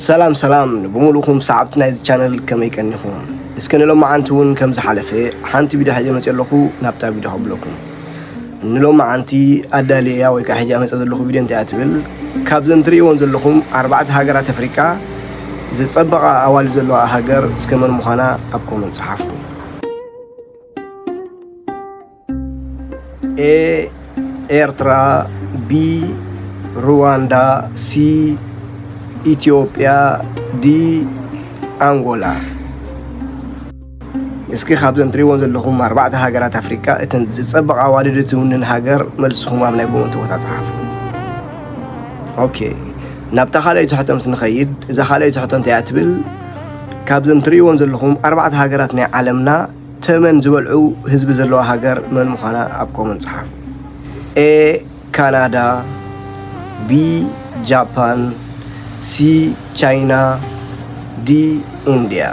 ሰላም ሰላም ንብሙሉኹም ሰዓብቲ ናይዚ ቻነል፣ ከመይ ቀኒኹም? እስከ ንሎማዓንቲ እውን ከም ዝሓለፈ ሓንቲ ቪድዮ ሒዘ መፅእ ኣለኹ። ናብታ ቪድዮ ከብለኩም። ንሎማዓንቲ ኣዳልያ ወይ ከዓ ሒዘ መፀ ዘለኹ ቪድዮ እንታይ እያ ትብል? ካብዘን ትርእይዎን ዘለኹም ኣርባዕተ ሃገራት ኣፍሪቃ ዝፀበቐ ኣዋልድ ዘለዋ ሃገር እስከ መን ምዃና ኣብ ኮመንት ፀሓፉ። ኤ ኤርትራ፣ ቢ ሩዋንዳ፣ ሲ ኢትዮጵያ፣ ዲ ኣንጎላ። እስኪ ካብዘን ትሪእዎን ዘለኹም ኣርባዕተ ሃገራት ኣፍሪቃ እተን ዝጸበቓ ኣዋልድ ትውንን ሃገር መልስኹም ኣብ ናይ ኮመንት ቦታ ጸሓፉ። ኦኬ፣ ናብታ ካልኣይቲ ሕቶ ምስ ንኸይድ፣ እዛ ካልኣይቲ ሕቶ እንታይ እያ ትብል? ካብዘን ትሪእዎን ዘለኹም ኣርባዕተ ሃገራት ናይ ዓለምና ተመን ዝበልዑ ህዝቢ ዘለዋ ሃገር መን ምዃና ኣብ ኮመንት ጸሓፉ። ኤ ካናዳ፣ ቢ ጃፓን፣ ሲ ቻይና፣ ዲ ኢንድያ።